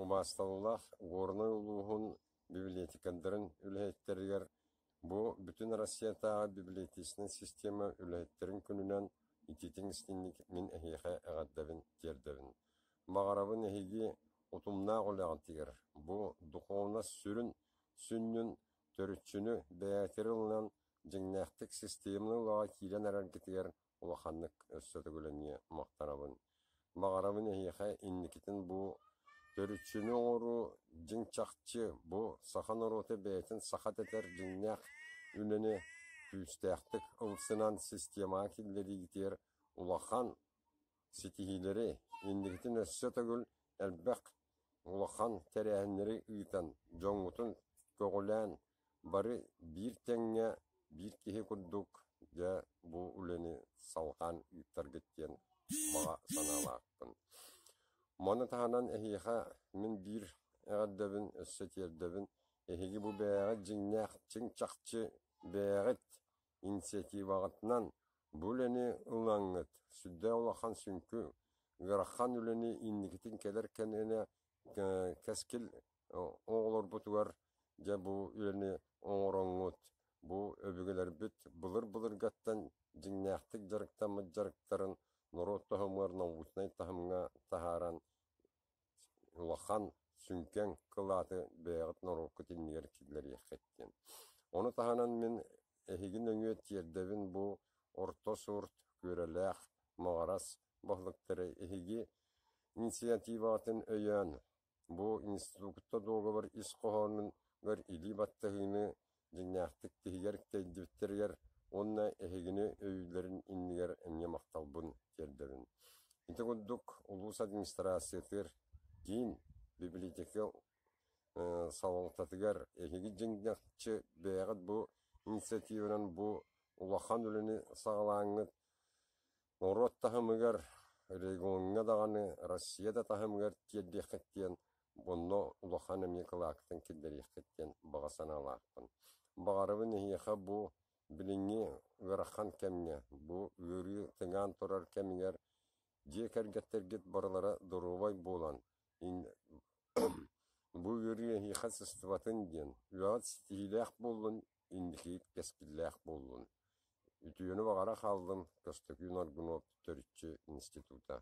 Убаастабыллаах Горнай улууһун библиотекардарын үлэһиттэригэр бу Бүтүн Россиятааҕы библиотечнай система үлэһиттэрин күнүнэн итиитин-истиҥник мин эһиэхэ эҕэрдэбин тиэрдэбин. Баҕарабын эһиги утумнаах үлэҕитигэр бу духовность сүрүн сүнньүн төрүччүнү бэйэҕитигэр ылынан дьиҥнээхтик системаны үлэҕэ киирэн эрэргитигэр улаханнык өссө төгүл эмиэ махтанабын. Баҕарабын эһиэхэ инникитин бу төрүччүнү оҥоруу дьиҥ-чахчы бу саха норуота бэйэтин саха дэтэр дьиҥнээх үлэни күүстээхтик ылсынан системаҕа киллэриигитигэр улахан ситиһиилэри, инникитин өссө төгүл элбэх улахан тэрээһиннэри ыытан, дьоҥҥутун көҕүлээн бары биир тэҥҥэ биир киһи курдук дьэ бу үлэни салҕаан ыыттаргыт диэн баҕа санаалаахпын. Маны таһынан эһиэхэ мин биир эҕэрдэбин өссө тиэрдэбин. Эһиги бу бэйэҕит дьиҥнээх чиҥ-чахчы бэйэҕит инициативаҕытынан бу үлэни ылаҥҥыт сүрдээх улахан сүҥкү ыарахан үлэни инникитин кэлэр кэмҥэ кэскил оҕолорбутугар дьэ бу үлэни оҥороҥҥут, бу өбүгэлэрбит былыр-былыргаттан дьиҥнээхтик дьарыктаммыт дьарыктарын норуот таһымыгар научнай таһымҥа таһааран улахан сүҥкэҥ кылааты бэйэҕит норуоккут иннигэр киллэриэххит диэн. Ону таһынан мин эһиги нөҥүө тиэрдэбин бу орто сурт, күөрэлээх, маҕарас баһылыктары эһиги инициативаҕытын өйөөн, бу институкка дуогабар ис хоһоонугар илии баттаһыыны дьиҥнээхтик тиһигэр тэйдибиттэригэр уонна эһигини өйүүллэрин иннигэр эмиэ махталбын тиэрдэбин. Ити курдук улуус администрациятыгар киин библиотека салалтатыгар эһиги дьиҥнэхчи бэйэҕит бу инициативанан бу улахан үлэни саҕалааҥҥыт норуот таһымыгар, региоҥҥа даҕаны, Россия да таһымыгар тиэрдиэххит диэн онно улахан эмиэ кылааккытын киллэриэххит диэн баҕа санаалаахпын. Баҕарабын эһиэхэ бу билиҥҥи ыарахан кэмҥэ, бу ыарыы тыҥаан турар кэмигэр дьиэ кэргэттэргит барылара доруобай буолан, бу ыарыы эһиэхэ сыстыбатын диэн, үлэҕит ситиһиилээх буоллун, инникигит кэскиллээх буоллун. Үтүөнү баҕара хааллым Көстөкүүн Аргунов төрүччү института.